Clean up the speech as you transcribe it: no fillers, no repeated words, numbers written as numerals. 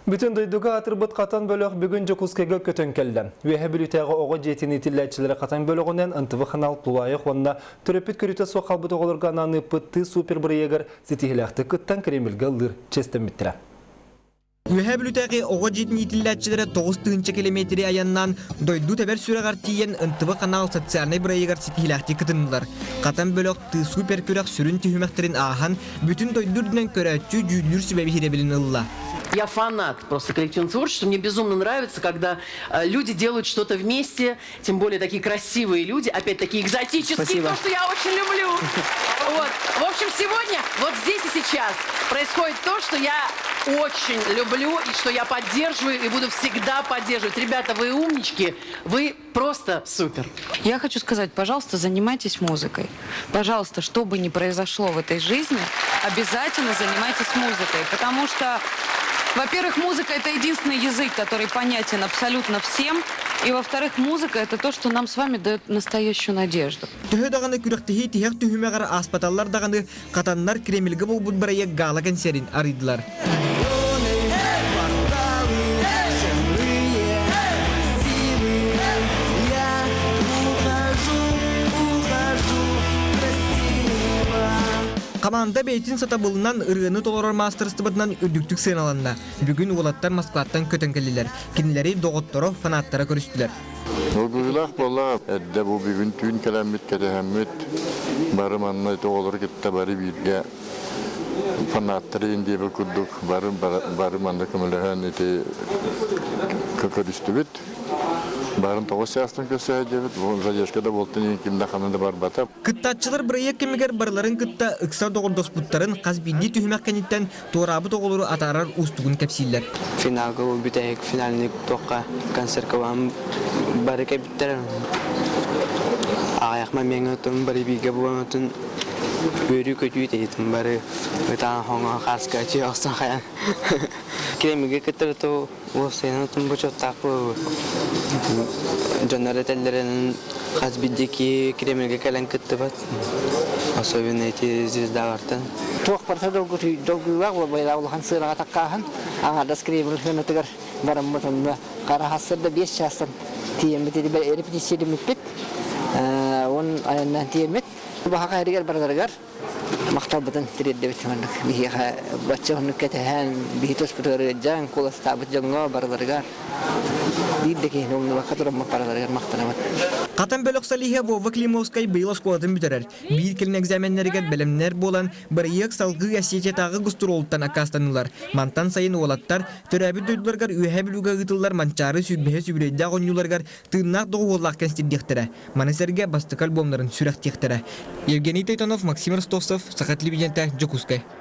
Бүтүн дойдуга аатырбыт Хатан бөлөх бүгүн Дьокуускайга көтөн кэллэ. Үөһэ Бүлүүтээҕи оҕо дьиэтин иитиллээччилэрэ Хатан бөлөҕүнэн НТВ ханаал тулаайах уонна төрөппүт көрүүтэ суох хаалбыт оҕолорго анаан ыыппыт Ты супер бырайыагар ситиһиилээхтик кыттан Кремльгэ ыллыыр чиэстэммиттэрэ. Үөһээ Бүлүүтээҕи оҕо дьиэтин иитиллээччилэрэ 9 тыһыынча килэмиэтири айаннаан дойду тэбэр сүрэҕэр тиийэн НТВ ханаал социальнай бырайыагар ситиһиилээхтик кытыннылар. Хатан бөлөх Ты супер күрэх сүрүн түһүмэхтэрин ааһан бүтүн дойду үрдүнэн көрөөччү дьүүллүүр сүбэ биһирэбилин ылла. Я фанат просто коллективного творчества. Мне безумно нравится, когда люди делают что-то вместе, тем более такие красивые люди, опять такие экзотические, Спасибо. то, что я очень люблю. Вот. В общем, сегодня, вот здесь и сейчас происходит то, что я очень люблю и что я поддерживаю и буду всегда поддерживать. Ребята, вы умнички, вы просто супер. Я хочу сказать, пожалуйста, занимайтесь музыкой. Пожалуйста, что бы ни произошло в этой жизни, обязательно занимайтесь музыкой, потому что, во-первых, музыка – это единственный язык, который понятен абсолютно всем, и, во-вторых, музыка – это то, что нам с вами дает настоящую надежду. Төһө даҕаны күрэхтэһии тиһэх түһүмэҕэр ааспаталлар даҕаны хатаннар Кремльгэ буолбут бырайыак гала кэнсиэрин арыйдылар. Хамаанда бэйэтин сатабылынан ырыаны толорор маастарыстыбатынан үрдүктүк сыаналанна. Бүгүн уолаттар Москваттан көтөн кэллилэр. Кинилэри доҕотторо, фанаттара көрүстүлэр. Долгуйуулаах буолла. Эрдэ бу бүгүн түүн кэлэммит, кэтэһэммит, бары манна ити оҕолору кытта бары бииргэ фанаттары диэбит курдук бары бары манна көмөлөһөн ити көрүстүбүт. Барын 9 чаастан көрсө диэбит. Бу задержка да буолтун ким да ханна да барбата. Кыттааччылар бырайыак кэмигэр барыларын кытта ыкса доҕордоспуттарын хас биирдии түһүмэх кэнниттэн туораабыт оҕолору атаарар уустугун кэпсииллэр. Финалга бу бүтэһик финальный туохха концертка баран бары кэбиттэр. Аҕыйах момеҥҥа отун бары бииргэ буолан отун үөрүү-көтүү тэйитин бары ытаан хоҥо хааска чүй охсон хайан Кремльгэ кыттар то уопсайынан отун бочуоттаах буолбут. Дьоннор этэллэринэн хас биирдии Кремльгэ кэлэн кыттыбат. Особенно эти звездалартан. Туох барыта долгуйуулаах буолбайла улахан сыанаҕа таккааһын аҥаардас Кремль сыанатыгар бараммыт онно хара хассарда 5 чаастан тиийэммит репетициялэммиппит он айаннаан тиийэммит баһаха эригэр барыларыгар махталбытын тириэрдэбит маннык биһиэхэ бачча уһуннук кэтэһэн биһи туспутугар ыалдьан куоластаабыт дьоҥҥо барыларыгар биир да киһини умнубакка тураммыт барыларыгар махтанабыт. Хатан бөлөх солиһа Вова Климовскай быйыл оскуолатын бүтэрэр. Биир кэлин экзаменнарыгар бэлэмнэр буолан, бырайыак салгыы Осетиятааҕы гастролуттан аккаастаннылар. Мантан сайын уолаттар төрөөбүт дойдуларыгар Үөһээ Бүлүүгэ ыытыллар Манчаары сүүрбэһэ сүбүрүйдээх оонньууларыгар тыыннаах доҕуһуоллаах кэнсиэрдиэхтэрэ. Маны сэргэ бастакы альбомнарын сүрэхтиэхтэрэ. Евгений Тайтонов, Максим Ростовцев, Саха телевидениета, Дьокуускай.